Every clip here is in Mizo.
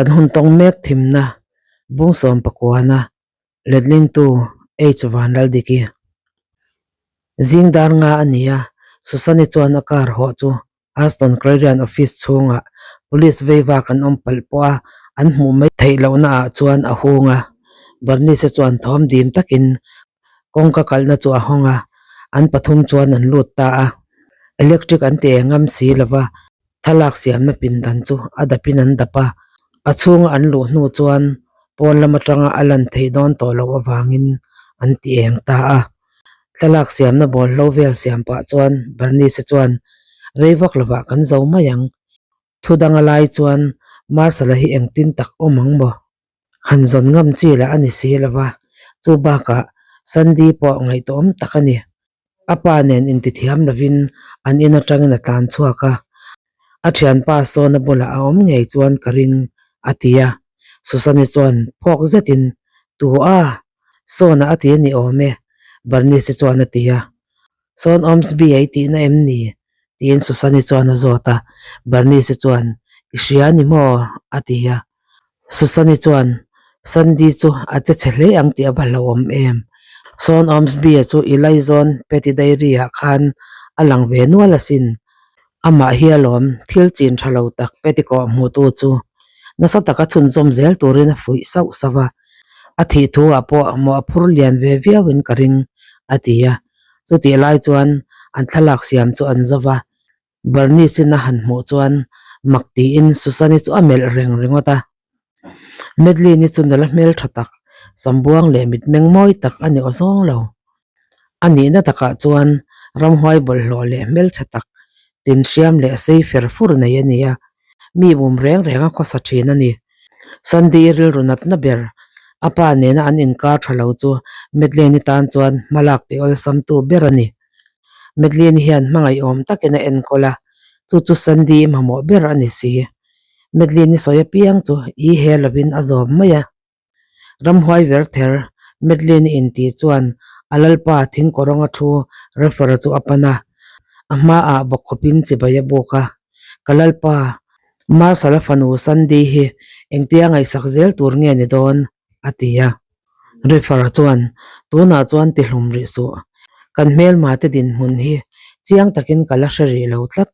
Kan hun tawng mek thimna Bungsawm pakuana letlingtu H Vanlaldiki. Zing dar nga a ni a, Susani chuan a car hawh chu Aston Clarion office chhungah police veivak an awm palh pawh a an hmuh mai theih lohna ah chuan a hung a. Bernice chuan thawm dim takin kawngka kalhna chu a hawng a, an pathum chuan an lut ta a. Electric an ti eng ngam si lova, thlalak siamna pindan chu a dapin an dap a. A chhunga an luh hnu chuan pawn lam atanga a lan theih dawn tawh loh avangin an ti eng ta a. Thlalak siamna bawlhlo vel siam pah chuan Bernice chuan, Rei vak lovah kan zo mai ang. Thu danga lai chuan Marshal-a hi engtin tak awm ang maw? Han zawn ngam chi lah a ni si lo va, chu bakah Sandy pawh ngaihtuahawm tak a ni. A pa nen intithiam lovin an in atangin a tlan chhuak a, a thianpa sawna bulah a awm ngei chuan ka ring a ti a. Susan-i chuan phawk zetin, Tu a? Sawna a ti a ni awm e, Bernice-i chuan a ti a. Sawn Ormsby a i tihna em ni? tiin Susan-i chuan a zawt a. Bernice-i chuan, I hria a ni maw? a ti a. Susan-i chuan, Sandy chu a che chhe hle ang tih a va hlauhawm em? Sawn Ormsby-a chu i laizawn Petty Dairy-ah khan a lang ve nual asin. Amah hi alawm thil chin tha lo tak Petty kawh hmuhtu chu nasa taka chhunzawm zel turin a fuih sauh sauh a. A thih thu ah pawh mawh a phur lian ve viauin ka ring, a ti a. Chutih lai chuan an thlalak siam chu an zo va, Bernice-in a han hmuh chuan mak tiin Susan-i chu a melh reng ringawt a. Madeline-i chu nula hmel tha tak, sambuang leh mitmeng mawi tak a ni awzawng lo. A nihna takah chuan ramhuai bawlhhlawh leh hmelchhe tak, tinhriam leh sei fer fur nei a ni a, mi bum reng reng a khawsa thin a ni. Sandy rilru natna ber, a pa nena an inkar tha lo chu Madeleine-i tan chuan hmalak tih awlsamtu ber a ni. Madeleine hian hmangaihawm takin a enkawl a, chu chu Sandy-i mamawh ber a ni si. Madeleine-i sawi apiang chu i he lovin a zawm mai a. Ramhuai ver ther Madeleine-i intih chuan a lalpa thingkawrawnga thu refer chu a pan a, a hmaah bawkkhawpin chibai a buk a. Ka lalpa, Marshal-a fanu Sandy hi engtia ngaihsak zel tur nge ni dawn? a ti a. Refer chuan, Tunah chuan ti hlum rih suh. Kan hmelma te dinhmun hi chiang takin ka la hre rih lo tlat.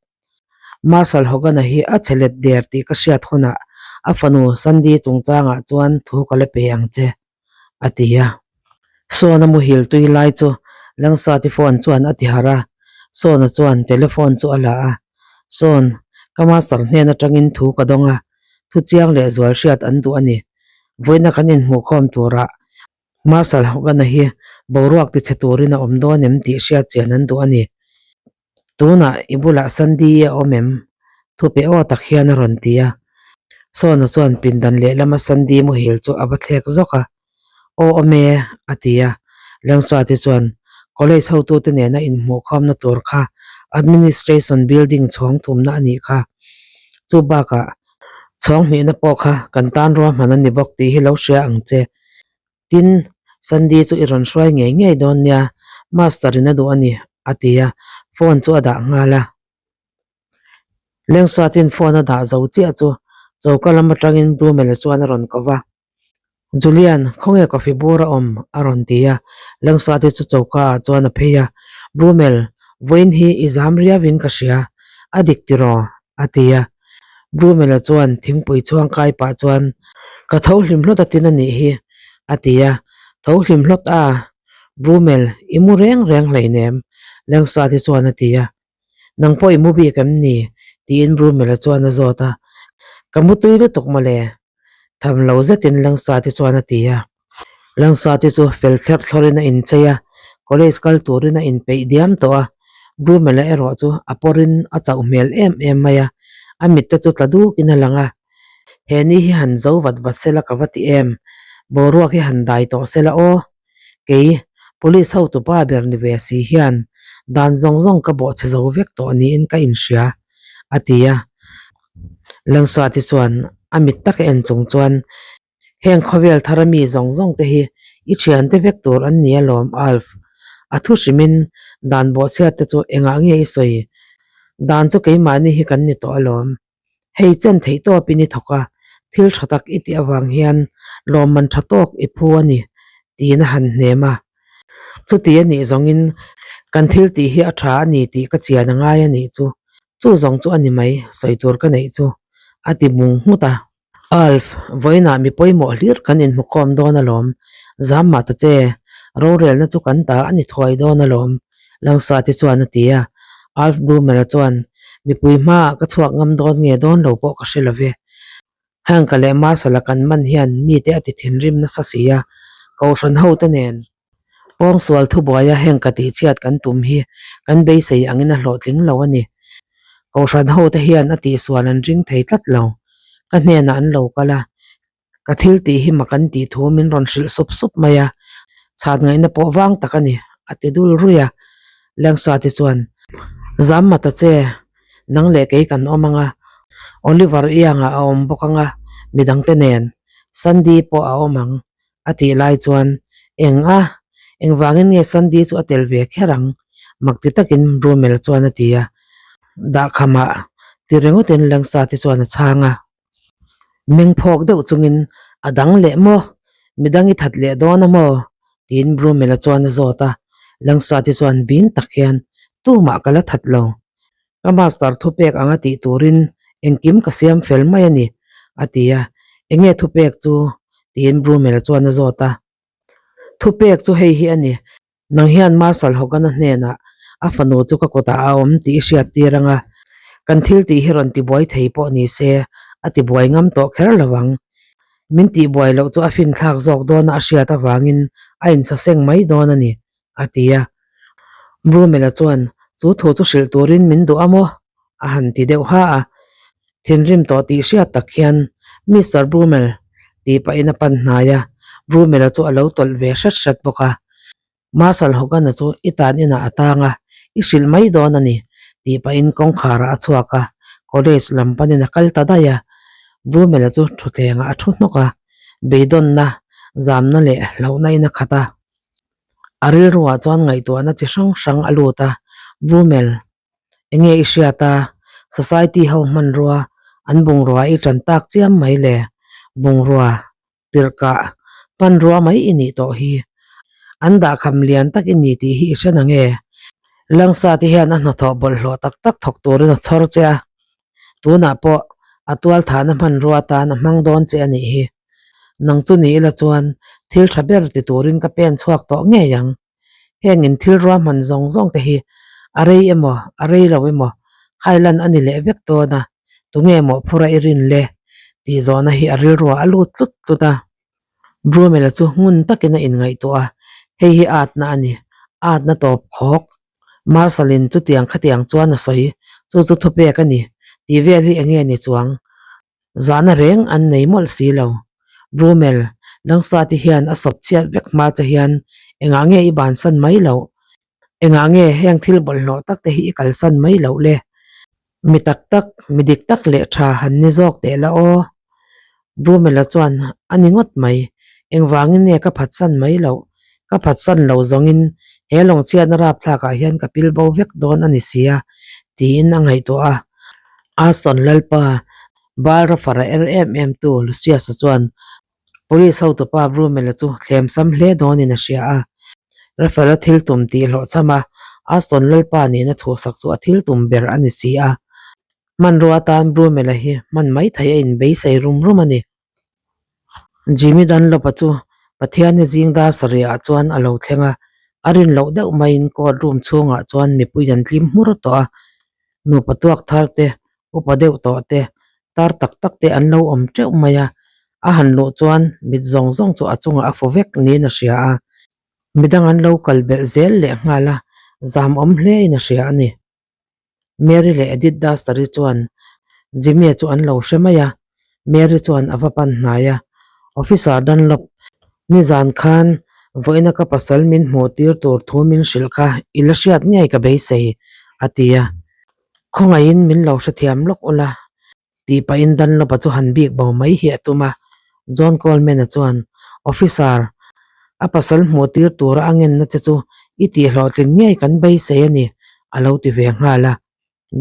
Marshal Hogan-a hi a che let der tih ka hriat hunah a fanu Sandy chungchangah chuan thu ka la pe ang che, a ti a. Sawna muhil tui lai chu Langsati phone chuan a ti harh a, Sawna chuan telephone chu a la a, Sawn, ka master hnen atangin thu ka dawng a, thu chiang leh zual hriat an duh a ni. Vawiina kan inhmuhkhawm turah Marshal Hogan-a hi boruak tichhe turin a awm dawn em tih hriat chian an duh a ni. Tunah i bulah Sandy a awm em? Thupe aw tak hian a rawn ti a. Sawna chuan pindan lehlama Sandy muhil chu a va thlek zawk a. Aw awm e, a ti a. Lengsuate chuan College hotute nena inhmuhkhawmna tur kha Administration building chhawng thumna a nih kha. Chu bakah chhawng hnihna pawh kha kan tan ruahman a ni bawk tih hi lo hria ang che. Tin, Sandy chu i rawn hruai ngei ngei dawn nia, Master in a duh a ni, a ti a, phone chu a dah nghal a. Lengsuatin phone a dah zo chiah chu choka lam atangin Blumel chuan a rawn ko va. Julian, khawnge coffee bur a awm? a rawn ti a, Lengsuati chu choka ah chuan a phei a. Blumel, vawiin hi i zam riauin ka hria, a dik tiraw? a ti a. Brumela chuan thingpui chhuang kai pah chuan, Ka tho hlim hlawt a tin a nih hi, a ti a. Tho hlim hlawt a, Brumel, i mu reng reng hleinem, Lengsati chuan a ti a. Nang pawh i mu bik em ni? tiin Brumela chuan a zawt a. Ka mu tui lutuk mawle, tham lo zetin Lengsati chuan a ti a. Langsate chu fel thlerh thlawrin a inchei a, college kal turin a inpeih diam tawh a, Brumela erawh chu a pawrin a chauh hmel em em mai a, a mitte chu tla dukin a lang a, He ni hi han zo vat vat sela ka va ti em, boruak hi han dai tawh sela aw, kei police hotu pa ber ni ve si hian dan zawng zawng ka bawhchhe zo vek tawh niin ka inhria, a ti a. Langsate chuan a mit taka en chung chuan Heng khawvel thara mi zawng zawng te hi i thiante vek tur an ni alawm Alf. A thu hrimin dan bawhchhiat te chu engah nge i sawi? Dan chu keimahni hi kan ni tawh alawm. Hei chen theih tawpin i thawk a, Thil tha tak i tih avang hian lawmman tha tawk i phu a ni, tiin a han hnem a. Chuti a nih zawngin kan thil tih hi a tha a ni tih ka chian a ngai a nih chu. Chu zawng chu a ni mai, sawi tur ka neih chu, a ti bung nghut a. Alf, vawiinah mi pawimawh hlir kan inhmukhawm dawn alawm. Zam mah ta che, rorelna chu kan ta a ni thuai dawn alawm, Langsati chuan a ti a. Alf Bloomer-a chuan, Mipui hmaah ka chhuak ngam dawn nge dawn lo pawh ka hre lo ve. Hank-a leh Marshall-a kan man hian mite a ti thinrim nasa si a, Kohhran hote nen Pawngsual thubuaia heng ka tihchhiat kan tum hi kan beisei angin a hlawhtling lo a ni. Kohhran hote hian a tihsual an ring thei tlat lo. Ka hnenah an lo kal a, ka thil tih hi mak an tih thu min rawn hrilh sup sup mai a, chhan ngaihna pawh vang tak a ni, a ti dul ruih a. Lengsate chuan, Zam mata che, nang leh kei kan awm ang a, Oliver Ianga a awm bawk ang a, midangte nen, Sandy pawh a awm ang, A tih lai chuan, Eng a? Engvangin nge Sandy chu a tel ve kher ang? Mak ti takin Brummel chuan a ti a. Dahkhamah ti ringawtin Langsati chuan a chhang a. Meng phawk deuh chungin, A dang leh maw? Midang i that leh dawn a maw? tiin Brummel-a chuan a zawt a. Langsati chuan vin tak hian, Tumah ka la that lo. Ka master thupek anga tih turin engkim ka siam fel mai a ni, a ti a. Enge thupek chu? tiin Brummel-a chuan a zawt a. Thupek chu hei hi a ni, nang hian Marshal Hogan-a hnenah a fanu chu ka kutah a awm tih i hriat tir ang a, kan thil tih hi rawn tibuai thei pawh ni se, a tibuai ngam tawh kher lo ang. Min tihbuai loh chu a finthlak zawk dawna a hriat avangin a insaseng mai dawn a ni, a ti a. Brumel-a chuan, Chu thu chu hrilh turin min duh a maw? a han ti deuh ha a. Thinrim tawh tih hriat tak hian, Mister Brumel, tih pahin a pan hnai a. Brumel-a chu a lo tawlh ve hret hret bawk a. Marshal Hogan-a chu i tan inah a tang a, i hrilh mai dawn a ni, tih pahin kawngkharah a chhuak a. College lam panin a kal ta daih a. Brumel-a chu thutthlengah a thu hnawk a, beidawnna, zamna leh hlauhna in a khat a. A rilruah chuan ngaihtuahna chi hrang hrang a lut a, Brummel, enge i hriat a, society ho hmanrua an bungrua i tan tak chiam mai le, bungrua, tirhkah, hmanrua mai i nih tawh hi, an dahkham lian tak i ni tih hi i hre na nge? Langsa te hian a hnathawh bawlhhlawh tak tak thawk turin a chhawr che a, tunah pawh a tualthahna hmanrua atan a hmang dawn che a nih hi. Nang chu ni ila chuan thil tha ber ti turin ka pen chhuak tawh ngei ang. Heng in thil ruahman zawng zawng te hi a rei emaw a rei lo emaw hailan a ni leh vek dawn a, tunge mawhphura i rin le? tih zawhna hi a rilruah a lut tlut tlut a. Brumel-a chu ngun takin a inngaihtuah a, hei hi atna a ni, atna tawp khawk. Marshall-in chutiang khatiang chuan a sawi, chu chu thupek a ni, tih vel hi enge ni chuang? Zahna reng an nei mawlh si lo. Brummel, Langsati hian a sawp chhiat vek hma che hian engah nge i bansan mai loh? Engah nge heng thil bawlhhlawh tak te hi i kalsan mai loh le? Mi tak tak, mi dik tak leh tha han ni zawk teh la aw. Brummel-a chuan a ni ngawt mai. Engvangin nge ka phatsan mai loh? Ka phatsan lo zawngin he lawngchhiatna rapthlakah hian ka pil bo vek dawn a ni sia, tiin a ngaihtuah a. Aston Lalpa, Baal Rafara er em em tu Lucius-a chuan Police hotupa Brumel-a chu thlem sam hle dawnin a hria a. Rafara thil tum tih hlawhchham a, Aston Lalpa nihna chhuhsak chu a thil tum ber a ni si a. Hmanrua atan Brumel-a hi hman mai thei a inbeisei rum rum a ni. Jimmy Dunlop-a chu Pathianni zing dar sarihah chuan a lo thleng a, a rin loh deuh maiin court room chhungah chuan mipui an tlim hmur tawh a, nupa tuak thar te, upa deuh tawh te, tar tak tak te an lo awm teuh mai a, a han luh chuan mit zawng zawng chu a chungah a fu vek niin a hria a, midang an lo kal belh zel leh nghal a, zam awm hlein a hria a ni. Mary leh Edith Duster-i chuan Jimmy-a chu an lo hre mai a, Mary chuan a va pan hnai a, Officer Dunlop, nizan khan vawiina ka pasal min hmuh tir tur thu min hrilh kha i la hriat ngei ka beisei, a ti a. Khawngaihin min lo hrethiam lawk ula, tih pahin Dunlop-a chu han bik bo mai hi a tum a. John Coleman-a chuan, Officer, a pasal hmuh tir tura a ngenna che chu i tih hlawhtlin ngei kan beisei a ni, a lo ti ve nghal a.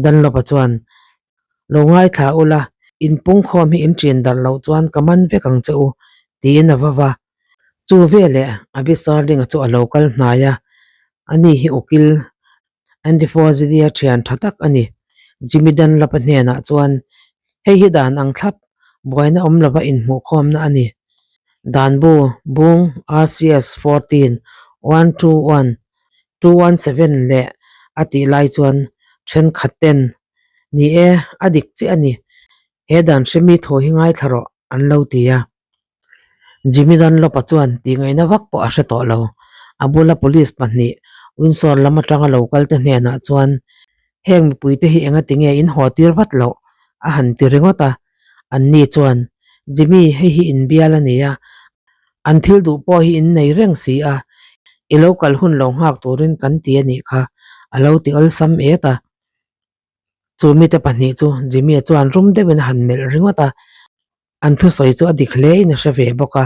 Dunlop-a chuan, Lo ngaithla ula. In pungkhawm hi in ṭin darh loh chuan ka man vek ang che u, tiin a va va. Chu veleh Abi Starling-a chu a lo kal hnai a, ani hi ukil Andy Forzilli-a ṭhian ṭha tak a ni. Jimmy Dunlap-a hnenah chuan, Hei hi dan ang thlap, buaina awm lova inhmuhkhawmna a ni. Dan bu, Bung, RCS 14, 121, 217 leh a tih lai chuan ṭhenkhat ten, Ni e, a dik chiah a ni. He dan hremi thaw hi ngaithla rawh, an lo ti a. Jimmy Dunlop-a chuan tihngaihna vak pawh a hre tawh lo. A bula police pahnih Windsor lam atanga lo kal te hnenah chuan, Heng mipuite hi enga tinge in haw tir vat loh? a han ti ringawt a. Anni chuan, Jimmy, hei hi inbial a ni a, an thil duh pawh hi in nei reng si a, i lo kal hun lo nghak turin kan ti a nih kha, a lo ti awlsam et a. Chu mite pahnih chu Jimmy-a chuan rum deuhin a han melh ringawt a, an thusawi chu a dik hle in a hre ve bawk a.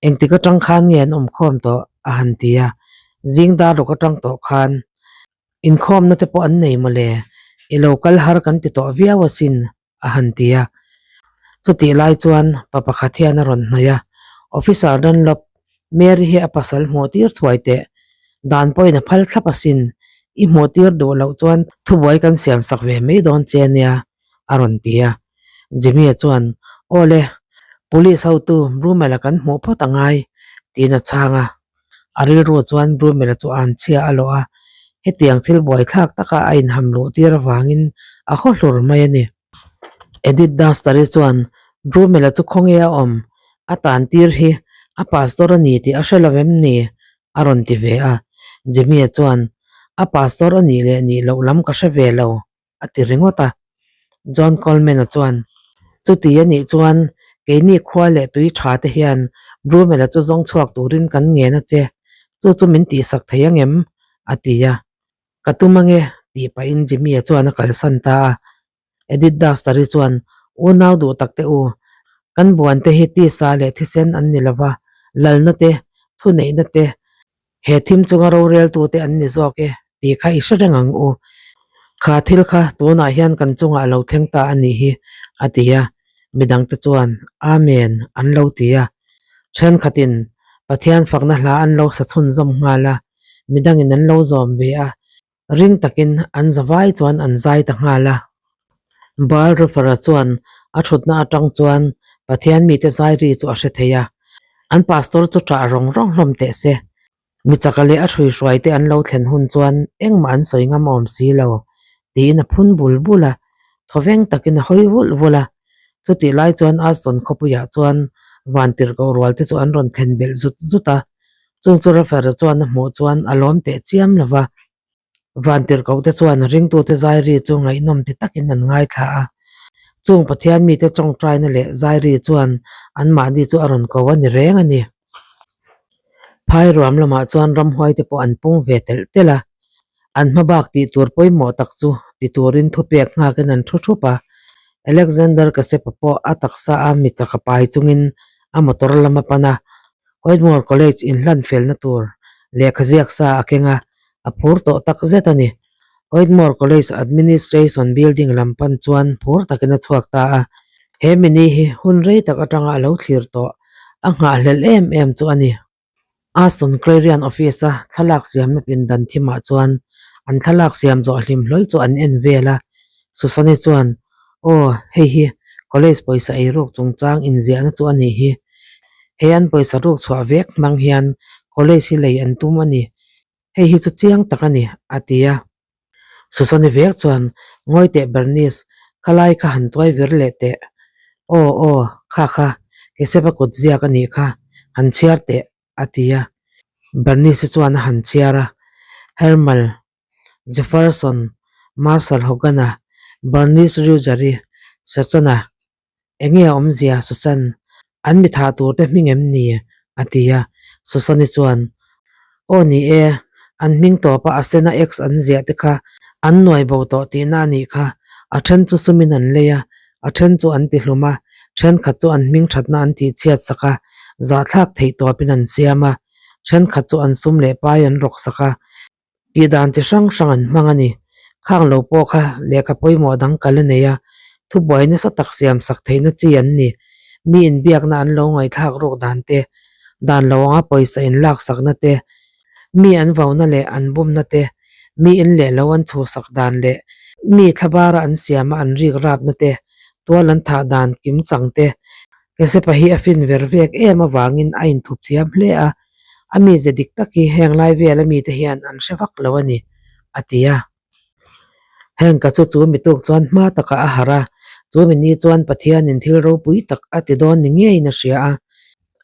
Engtik atang khan nge an awmkhawm tawh? a han ti a. Zing dar ruk atang tawh khan inkhawmna te pawh an nei mawle, i lo kal har kan ti tawh viau asin, a han ti a. Chutih lai chuan pa pakhat hian a rawn hnaih a, Officer Dunlop, Mary hi a pasal hmuh tir thuai teh, dan pawhin a phal thlap asin, i hmuh tir duh loh chuan thubuai kan siam sak ve mai dawn che ania, a rawn ti a. Jimmy-a chuan, Aw le, Police hotu Brumel-a kan hmuh phawt a ngai, tiin a chhang a. A rilru chuan Brumel-a chu an chhia a lawh a, hetiang thil buaithlak taka a inham luh tir avangin a haw hlur mai a ni. Edith Duster-i chuan Brumel-a chu khawnge a awm? A tan tir hi a pastor a ni tih a hre lo em ni? a rawn ti ve a. Jimmy-a chuan, A pastor a nih leh nih loh lam ka hre ve lo, a ti ringawt a. John Coleman-a chuan, Chuti a nih chuan keini khua leh tui tha te hian Brumel-a chu zawng chhuak turin kan ngen a che, chu chu min tihsak thei ang em? a ti a. Ka tum ange, tih pahin Jimmy-a chuan a kalsan ta a. Edith Duster-i chuan, Unau duh tak te u, kan buan te hi tisa leh thisen an ni lova, lalna te, thuneihna te, He thim chunga roreltute an ni zawk e tih kha i hre reng ang u. Kha thil kha tunah hian kan chungah a lo thleng ta a nih hi, a ti a. Midangte chuan, Amen, an lo ti a. Thenkhatin Pathian fakna hla an lo sa chhunzawm nghal a, midangin an lo zawm ve a. Ring takin an zavai chuan an zai ta nghal a. Baal Ruffer-a chuan a thutna atang chuan Pathian mite zai ri chu a hre thei a. An pastor chu ṭah rawng rawng hlawm teh se. Mi chaka leh a hruihruai te an lo thlen hun chuan engmah an sawi ngam awm si lo, tiin a phun bul bul a. Thawveng takin a hawi vulh vulh a. Chutih lai chuan Aston khawpuiah chuan vantirhkoh rual te chu an rawn thlen belh zut zut a. Chung chu Ruffer-a chuan a hmuh chuan a lawm teh chiam lo va. Vantirhkohte chuan ringtute zairi chu ngaihnawm ti takin an ngaithla a. Chung Pathian mite tawngtaina leh zairi chuan anmahni chu a rawn ko a ni reng a ni. Phai ruam lamah chuan ramhuaite pawh an pung ve telh telh a. An hma bak tih tur pawimawh tak chu ti turin thupek nghakin an thu thup a. Alexander Kasepa pawh a taksa a mi chak a pai chungin a motor lam a pan a. Whitmore College inhlan felna tur lehkha ziak sa a keng a, a phur tawh tak zet a ni. Whitmore College Administration Building lam pan chuan phur takin a chhuak ta a. He mini hi hun rei tak atanga a lo thlir tawh a nghahhlelh em em chu a ni. Aston Clarion Office-a thlalak siamna pindan thimah chuan an thlalak siam zawh hlim hlawl chu an en vel a. Susan-i chuan, Aw, hei hi college pawisa eiruk chungchang inziahna chu a nih hi. He an pawisa ruk chhuah vek hmang hian college hi lei an tum a ni. Hei hi chu chiang tak a ni, a ti a. Susan-i vek chuan, Ngawi teh Bernice, khalai kha han tuai vir leh teh. Aw, aw, kha kha, Kesepa kut ziak a nih kha, han chhiar teh, a ti a. Bernice-i chuan a han chhiar a, Hermal, Jefferson, Marshall Hogan-a, Bernice Reuger-i, Sachan-a, Enge a awmzia Susan? An mi thah tur te hming em ni? a ti a. Susan-i chuan, Aw ni e, an hming tawpa a sena X an ziah te kha an nuai bo tawh tihna a nih kha. A then chu sumin an lei a, a then chu an ti hlum a, thenkhat chu an hming thatna an tihchhiat sak a, zahthlak theih tawpin an siam a, thenkhat chu an sum leh pai an rawk sak a. Tih dan chi hrang hrang an hmang a ni. Khang lo pawh kha lehkha pawimawh dang kal a nei a. Thubuai nasa tak siam sak theihna chi an ni. Mi inbiakna an lo ngaihthlak ruk dan te, dan lo anga pawisa inlaksakna te, mi an vauna leh an bumna te, mi in leh lo an chhuhsak dan leh mi thlabara an siama an rik rapna te, tual an thah dan kim chang te. Kesepa hi a fin ver vek em avangin a inthup thiam hle a, a mize dik tak hi heng lai vela mite hian an hre vak lo a ni, a ti a. Heng ka chu chu mi tuk chuan hma takah a harh a, chu mi ni chuan Pathianin thil ropui tak a ti dawn ni ngeiin a hria a.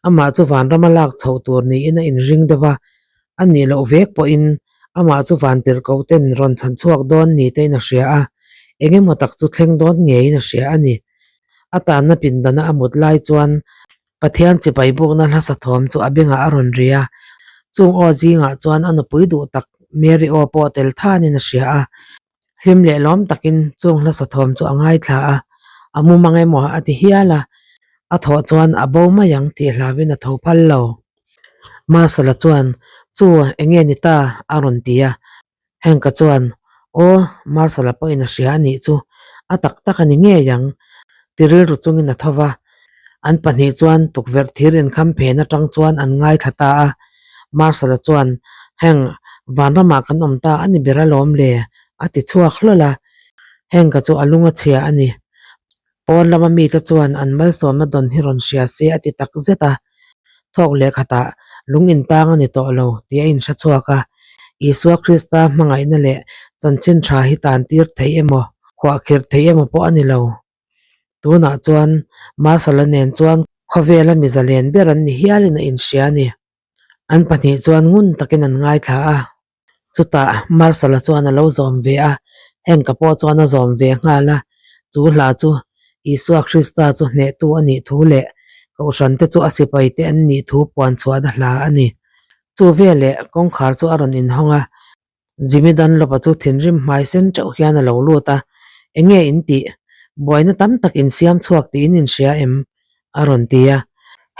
Amah chu vanrama lak chhoh tur niin a inring deuh a, a nih loh vek pawhin amah chu vantirhkoh ten rawn chhan chhuak dawn ni tein a hria a, eng emaw tak chu thleng dawn ngeiin a hria a ni. A tanna pindana a mut lai chuan Pathian chibai bukna hlasa thawm chu a bengah a rawn ri a, chung aw zingah chuan a nupui duh tak Mary aw pawh tel thanin a hria a. Hlim leh lawm takin chung hlasa thawm chu a ngaithla a, a mu mang emaw a ti hial a, a thawh chuan a bo mai ang tih hlauhin a tho phal lo. Marcel-a chuan, Chu, enge ni ta? a rawn ti a. Hank-a chuan, Aw, Marcel-a pawhin a hria a nih chu, a tak tak a ni ngei ang, ti rilru chungin a tho va. An pahnih chuan tukverh thir inkham phen atang chuan an ngaithla ta a. Marcel-a chuan, Hank, vanramah kan awm ta a ni ber alawm le, a ti chhuak hlawl a. Hank-a chu a lung a chhia a ni. Pawn lama mite chuan an malsawmna dawn hi rawn hria se a ti tak zet a, thawk leh khatah lung intang a ni tawh lo tih a inhre chhuak a. Isua Krista hmangaihna leh chanchin tha hi tan tir theih emaw, khuahkhirh theih emaw pawh a ni lo. Tunah chuan Marshall-a nen chuan khawvela mi zalen ber an ni hialin a inhria a ni. An pahnih chuan ngun takin an ngaithla a. Chutah Marshall-a chuan a lo zawm ve a, Hank-a pawh chuan a zawm ve nghal a. Chu hla chu Isua Krista chu hnehtu a nih thu leh Kohhrante chu a sipaite an nih thu puan chhuahna hla a ni. Chu veleh kawngkhar chu a rawn inhawng a, Jimmy Dunlop-a chu thinrim hmai sen teuh hian a lo lut a, Enge in tih? Buaina tam tak in siam chhuak tih in inhria em? a rawn ti a.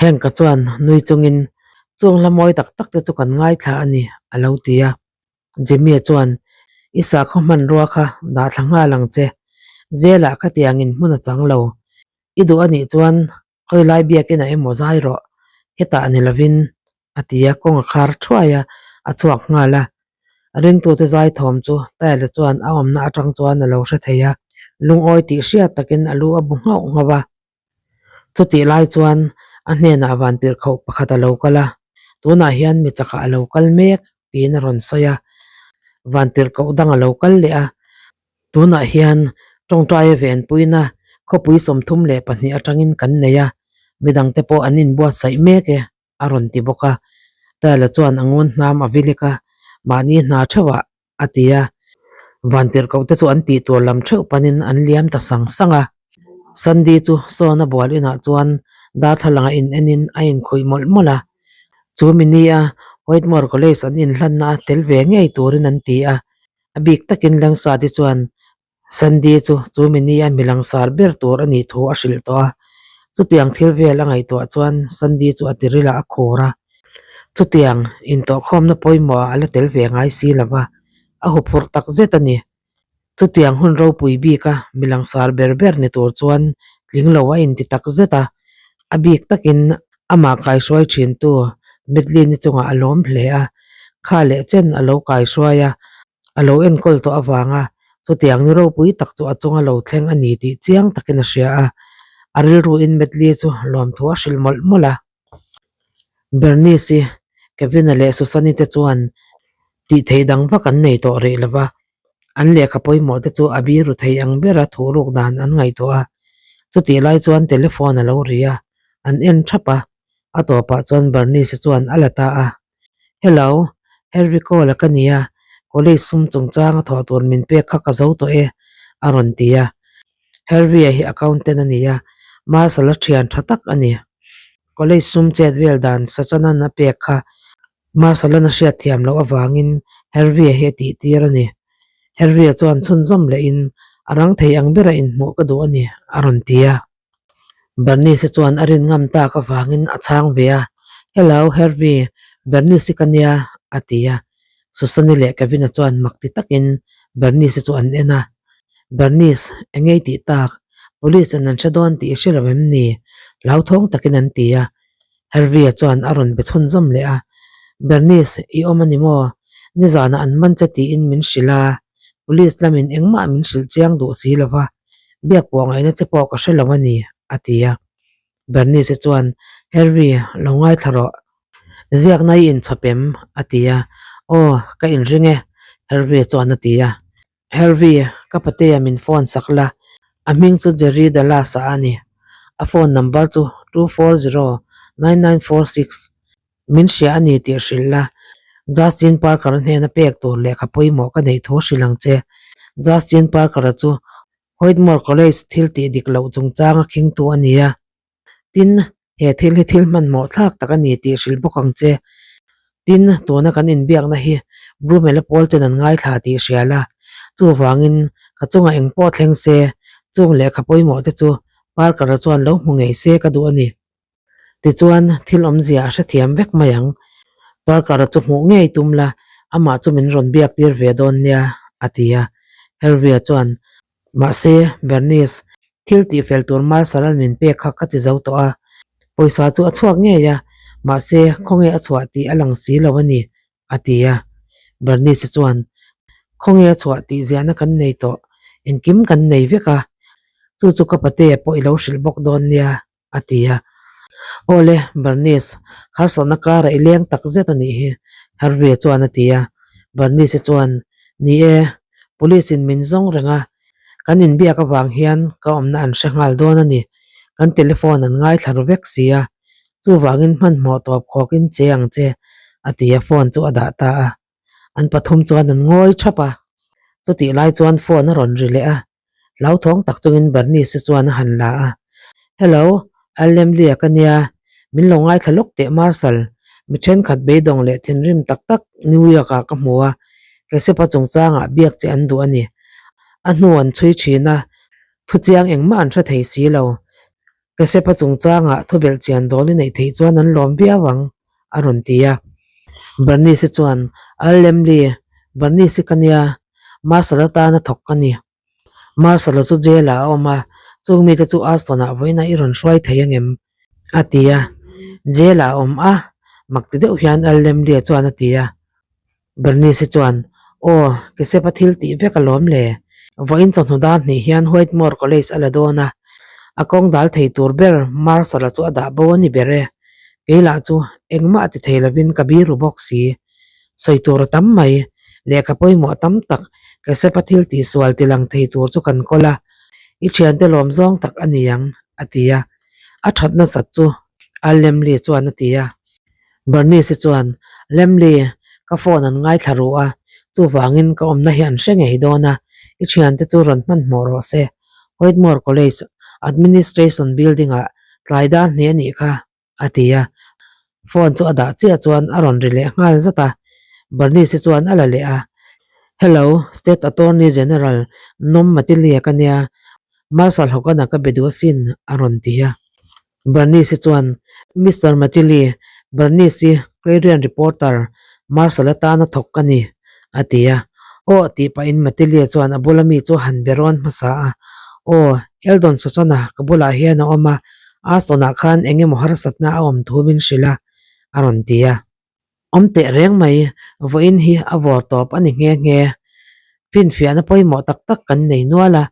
Hank-a chuan nui chungin, Chung hla mawi tak tak te chu kan ngaithla a ni, a lo ti a. Jimmy-a chuan, I sakhaw hmanrua kha dah thla nghal ang che. Zelah khatiangin hmun a chang lo. I duh a nih chuan Khawilai biakin a emaw zai rawh, hetah ni lovin, a ti a, kawng a khar thuai a, a chhuak nghal a. Ringtute zai thawm chu Tyler chuan a awmna atang chuan a lo hre thei a, lungawi tih hriat takin a lu a bu nghauh nghauh a. Chutih lai chuan a hnenah vantirhkoh pakhat a lo kal a, tunah hian mi chakah a lo kal mek tiin a rawn sawi a, vantirhkoh dang a lo kal leh a. Tunah hian tawngtaia venpuina khawpui 32 atangin kan nei a, midangte pawh an inbuatsaih mek e, a rawn ti bawk a. Tyler chuan a ngun hnam a vilik a, mahni hna theuhah a ti a. Vantirhkohte chu an tih tur lam theuh panin an liam ta sang sang a. Sandy chu sawn a bual inah chuan darthlalanga in enin a inkhuih mawlh mawlh a. Chu mi nia Whitmore College an inhlanna a tel ve ngei turin an ti a. A bik takin Langsati chuan Sandy chu chu mi nia mi langsar ber tur a nih thu a hrilh tawh a. Chutiang thil vel a ngaihtuah chuan Sandy chu a tirilah a khur a. Chutiang intawhkhawmna pawimawhah a la tel ve ngai si lo va, a huphurh tak zet a ni. Chutiang hun ropui bika mi langsar ber ber ni tur chuan tling lo a inti tak zet a. A bik takin amah kaihruai thintu Madeline-i chungah a lawm hle a, kha leh chen a lo kaihruai a, a lo enkawl tawh avanga chutiang ni ropui tak chu a chunga lo thleng a ni tih chiang takin a hria a, a rilruin Medley chu lawmthu a hrilh mawlh mawlh a. Bernice-i, Kevin-a leh Susan-i te chuan tih theih dang vak an nei tawh rih lo va, an lehkha pawimawh te chu a biru thei ang bera thuhruk dan an ngaihtuah a. Chutih lai chuan telephone a lo ri a, an en thap a, a tawpah chuan Bernice-i chuan a la ta a. Hello, Henry Cole-a ka nia, college sum chungchang a thawh tur min pek kha ka zo tawh e, a rawn ti a. Henry-a hi accountant a ni a, Marshall-a thian tha tak a ni. College sum chet vel dan Sachanan a pek kha Marshall-an a hriat thiam loh avangin Henry-a hi a tih tir a ni. Henry-a chuan chhunzawm lehin, A rang thei ang bera inhmuh ka duh a ni, a rawn ti a. Bernice chuan a rin ngam tak avangin a chhang ve a, Hello, Hervey, Bernice ka nia, a ti a. Susan-i leh Kevin-a chuan mak ti takin Bernice chu an en a. Bernice, eng ngei tih tak? Police an an hre dawn tih i hre lo em ni? Hlauthawng takin an ti a. Harvey-a chuan a rawn be chhunzawm leh a, Bernice, i awm a ni maw? Nizanah an man che tiin min hrilh a, police lamin engmah min hrilh chiang duh si lo va, biak pawh ngaihna che pawh ka hre lo a ni, a ti a. Bernice-i chuan, Harvey, lo ngaithla rawh. Ziakna i inchhawp em? a ti a. Aw, ka inring e, Harvey-a chuan a ti a. Harvey, ka patea min phone sak la, a hming chu Jerry Dallas-a a ni. A phone number chu 2409946. Min hria a ni tih hrilh la, Justin Parker-a hnena pek tur lehkha pawimawh ka neih thu hrilh ang che. Justin Parker-a chu Whitmore College thil tih dik loh chungchanga khingtu a ni a. Tin, he thil hi thil hmanhmawh thlak tak a ni tih hrilh bawk ang che. Tin, tuna kan inbiakna hi Brumel-a pawl ten an ngaithla tih hria la. Chuvangin, ka chungah eng pawh thleng se, chung lehkha pawimawh te chu Parker-a chuan lo hmu ngei se ka duh a ni. Tichuan, thil awmzia a hrethiam vek mai ang. Parker-a chu hmuh ngei tum la, amah chu min rawn biak tir ve dawn nia, a ti a. Hervey-a chuan, Mahse, Bernice, thil tihfel tur Marshall-a'n min pek kha ka ti zo tawh a. Pawisa chu a chhuak ngei a, mahse, khawnge a chhuah tih a lang si lo a ni, a ti a. Bernice chuan, Khawnge a chhuah tih ziahna kan nei tawh, engkim kan nei vek a, chu chu ka patea pawh i lo hrilh bawk dawn nia, a ti a. Awle, Bernice, harsatna karah i leng tak zet a nih hi, Harvey chuan a ti a. Bernice chuan, Ni e, police in min zawng reng a, kan inbiak avang hian ka awmna an hre nghal dawn a ni. Kan telephone an ngaithla ru vek si a, chuvangin hmanhmawh tawp khawkin che ang che, a ti a, phone chu a dah ta a. An pathum chuan an ngawi thap a. Chutih lai chuan phone a rawn ri leh a, Hlauthawng tak chungin Bernice chuan a han la a, Hello, Allemlia ka nia, min lo ngaithla lawk teh Marshal, mi thenkhat beidawng leh thinrim tak tak New York ah ka hmu a, Kesepa chungchangah biak che an duh a ni. A hnu an chhui thin a, thuchiang engmah an hre thei si lo. Kesepa chungchangah thubelh chian dawl i neih theih chuan an lawm viau ang, a rawn ti a. Bernice chuan, Allemli, Bernice ka nia, Marshal atana thawk ka ni. Marshal-a chu jail-ah a awm a, chung mite chu Aston-ah vawiinah i rawn hruai thei angem? a ti a. Jail-ah a awm a, mak ti deuh hian Allemli-a chuan a ti a. Bernice chuan, Aw, Kesepa thil tih vek alawm le. Vawiin chawhnu dar hnih hian Whitmore College a la dawn a, a kawng dal thei tur ber Marshal-a chu a dah bo a ni ber e. Kei lah chu engmah ti thei lovin ka biru bawk si. Sawi tur a tam mai, lehkha pawimawh tam tak Kesepa thil tihsual ti lang thei tur chu kan kawl a, i thiante lawm zawng tak a ni ang, a ti a. A that nasat chu Al Lemley chuan a ti a. Bernice chuan, Lemley, ka phone an ngaithla ru a, chuvangin ka awmna hi an hre ngei dawn a, i thiante chu rawn hmanhmawh rawh se. Whitmore College Administration Building-ah tlai dar hnih a nih kha, a ti a. Phone chu a dah chiah chuan a rawn ri leh nghal zat a. Bernice chuan a la leh a, Hello, State Attorney General Nom Matilia ka nia, Marshal Hogan-a ka be duh asin, a rawn ti a. Bernice chuan, Mister Matili, Bernice-i Clarion reporter Marshal atana thawk ka ni, a ti a. Aw tih pahin Matilia chuan a bula mi chu a han be rawn hmasa a. Aw, Eldon Sachana ka bulah hian a awm a, Aston-ah khan eng emaw harsatna a awm thu min hrilh a, a rawn ti a. Awm teh reng mai, vawiin hi a vawr tawp a ni nghe nghe. Finfiahna pawimawh tak tak kan nei nual a,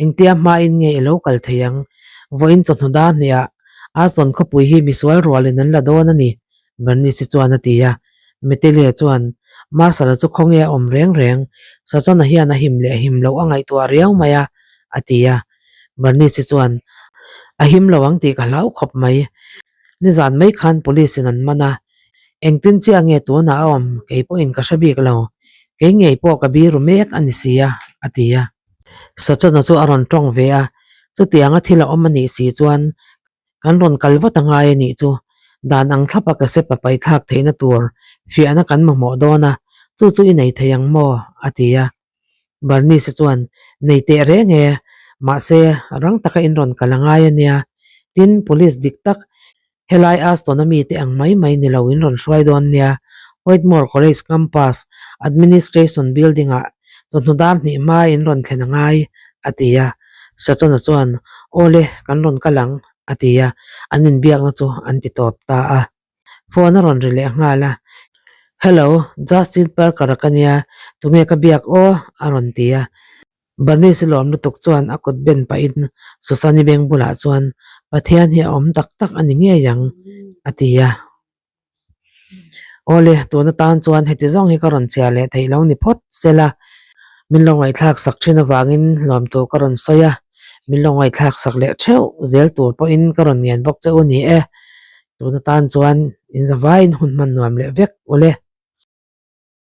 engtia hmain nge i lo kal thei ang? Vawiin chawhnu dar hniah Aston khawpui hi misual rualin an la dawn a ni, Bernice chuan a ti a. Metelia chuan, Marshal-a chu khawnge a awm reng reng, Sachana hian a him leh him loh a ngaihtuah riau mai a, a ti a. Bernice chuan, A him lo ang tih ka hlau khawp mai. Nizan mai khan police in an man a, engtin chiah nge tunah a awm kei pawhin ka hre bik lo, kei ngei pawh ka biru mek a ni si a, a ti a. Sachana chu a rawn tawng ve a, chutianga thil a awm a nih si chuan kan rawn kal vat a ngai a nih chu, dan ang thlapa ka sepa paithlak theihna tur fiahna kan mamawh dawn a, chu chu i nei thei ang maw? a ti a. Bernice chuan, Nei teh reng e, mahse rang taka in rawn kal a ngai a nia. Tin, police dik tak, helai Aston-a mite ang mai mai ni lo in rawn hruai dawn nia. Whitmore College campus, Administration Building-ah chawhnu dar hnih hma in rawn thlen a ngai, a ti a. Sachana chuan, Awle, kan rawn kal ang, a ti a, an inbiakna chu an ti tawp ta a. Phone a rawn ri leh nghal a, Hello, Justin Parker-a ka nia, tunge ka biak aw? a rawn ti a. Bernice lawm lutuk chuan a kut ben pahin Susan-i beng bulah chuan, Pathian hi a awm tak tak a ni ngei ang, a ti a. Awle, tun atan chuan heti zawng hi ka rawn chhiar leh theih lo ni phawt sela, min lo ngaihthlak sak thin avangin lawm tur ka rawn sawi a, min lo ngaihthlak sak leh theuh zel tur pawhin ka rawn ngen bawk che u ni e. Tun atan chuan in zavaiin hun hman nuam leh vek ule.